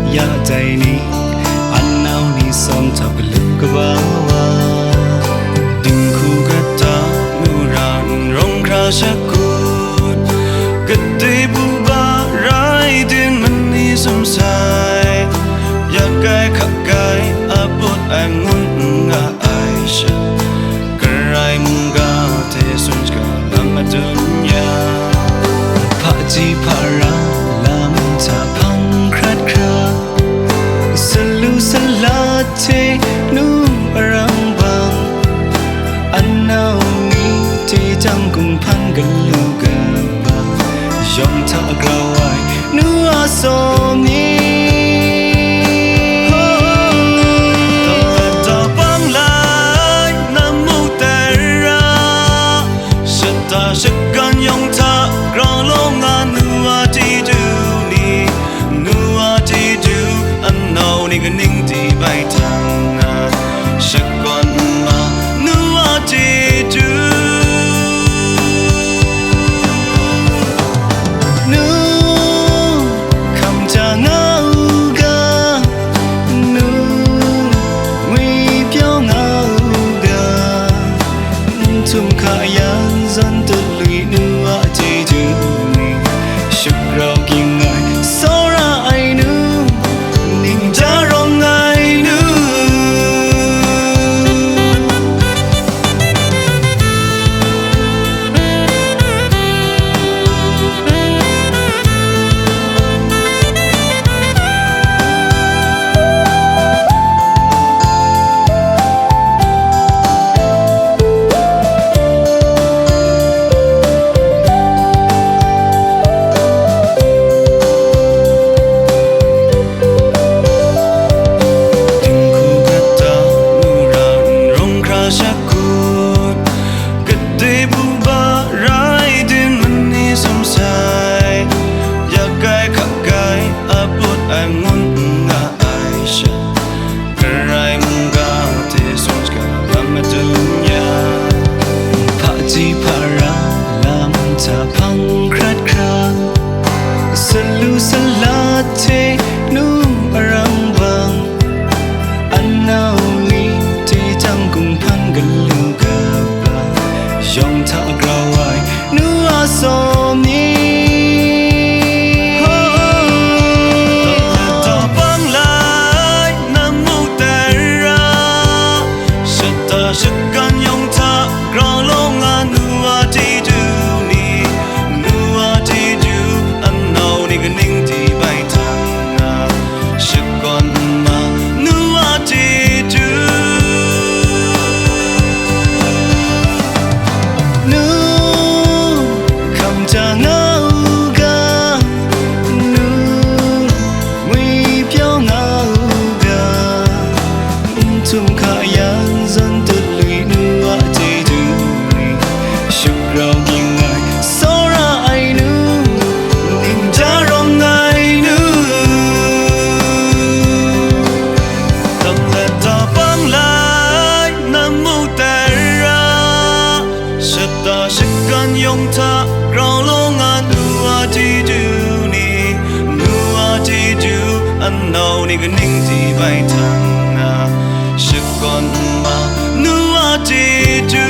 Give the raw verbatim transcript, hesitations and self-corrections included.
Ya dai ni, anau ni sawm hta galu kaba wa, dinghku kata nu ra nrawng hkra shakut, gade buba rai din mani sum sai, yak ai hkak ai a put ai ngun n nga ai sha, Karai mungga hte tsun shaga lam madun ya, hpaji hpara lam hta hpang hkrat hkra, salu salat hte nu arang bang, anau ni hte jang kumhpan galu kaba, yawng hta grau ai nu a sawm ni. Tawng hta pang lai na muk dai ra, shata shagan yawng hta grau law nga nu a chyeju ni, nu a chyeju, anau ni kaning di bai htang na, shakawn ma nu a chyeju. Nu, hkam ja nga u ga, nu, ngwi pyaw nga u ga, n htum hka yan zawn tut lui nu a chyeju ni, shut grau ging ai, tsawra ai nu, ning ja rawng ai nu. Dinghku kata nu ra nrawng hkra shakut, gade buba rai din mani sum sai, yak ai hkak ai a put ai ngun n nga ai sha, Karai mungga hte tsun shaga lam madun ya, hpaji hpara lam hta hpang hkrat hkra, salu salat hte nu arang bang, anau ni hte jang kumhpan galu kaba, yawng hta grau ai nu a sawm ni. Tawng hta pang lai na muk dai ra, shata shagan yawng hta grau law nga nu a chyeju ni, nu a chyeju, anau ni kaning di bai htang na, shakawn ma nu a chyeju. Nu, hkam ja nga u ga, nu, ngwi pyaw nga u ga, n htum hka yan zawn tut lui nu a chyeju ni, shut grau ging ai, tsawra ai nu, ning ja rawng ai nu. Tawng hta pang lai na muk dai ra, shata shagan yawng hta grau law nga nu a chyeju ni, nu a chyeju, anau ni kaning di bai htang na, shakawn ma nu a chyeju.